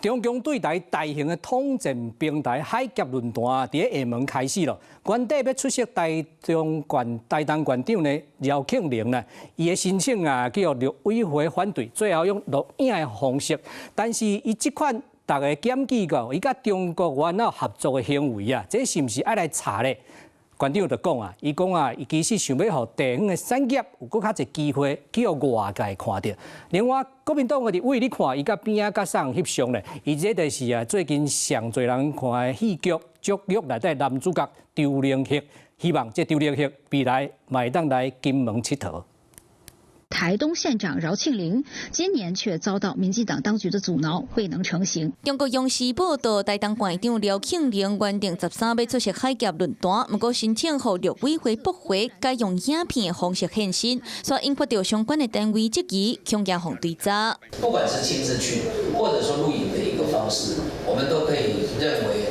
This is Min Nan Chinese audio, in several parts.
中共對台大型的統戰平台海峽論壇佇咧廈門開始咯。原底欲出席台中縣台東縣長呢饒慶鈴呢，伊的申請啊予陸委會反對，最後用錄影的方式。但是伊這款逐家檢舉過，伊佮中國元老合作的行為啊，這是毋是愛來查咧？縣長就講啊，伊講啊，伊其實想欲予地方的產業有閣較濟機會去予外界看著。另外，國民黨的立委你看，伊佮邊仔佮啥人翕相咧？伊這就是啊，最近上濟人看的戲劇《足浴》內底男主角張凌赫，希望這張凌赫未來嘛會當來金門𨑨迌。台東縣長饒慶鈴今年卻遭到民進黨當局的阻撓，未能成行。中國央視報道，台東縣長饒慶鈴原定13欲出席海峽論壇，毋過申請予陸委會駁回，改用影片的方式現身，所以引發著相關的單位質疑，恐驚予追查。不管是親自去，或者說錄影的一個方式，我們都可以認為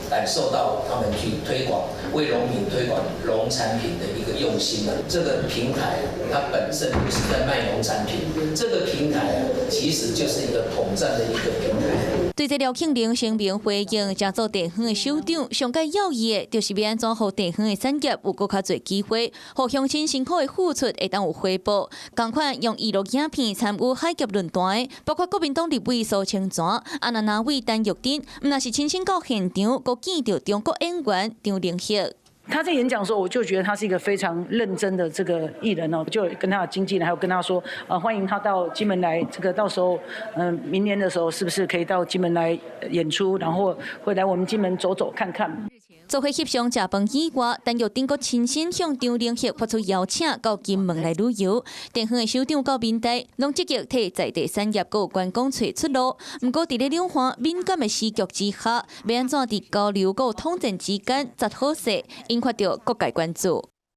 感受到他們去推廣，為農民推廣農產品的一個用心了。這個平台它本身不是在賣農產品，這個平台其實就是一個統戰的一個平台。對這饒慶鈴聲明回應，成做地方的首長，上蓋要義的，就是欲按怎予地方的產業有閣較濟機會，予鄉親辛苦的付出會當有回報。仝款用娛樂影片參與海峽論壇的，包括國民黨立委蘇清泉、啊那那位陳玉珍，毋但是親身到現場，閣見著中國演員張凌赫。他在演講的時候，我就覺得他是一個非常認真的這個藝人哦，就跟他的經紀人還有跟他說，歡迎他到金門來，這個到時候，明年的時候是不是可以到金門來演出，然後會來我們金門走走看看。做伙翕相食飯以外，陳玉珍閣親身向張凌赫發出邀請，到金門來旅遊。地方的首長佮民代攏積極替在地產業閣觀光揣出路。毋過佇咧兩岸敏感的時局之下，欲按怎佇交流閣統戰之間擇好勢，引發著各界關注。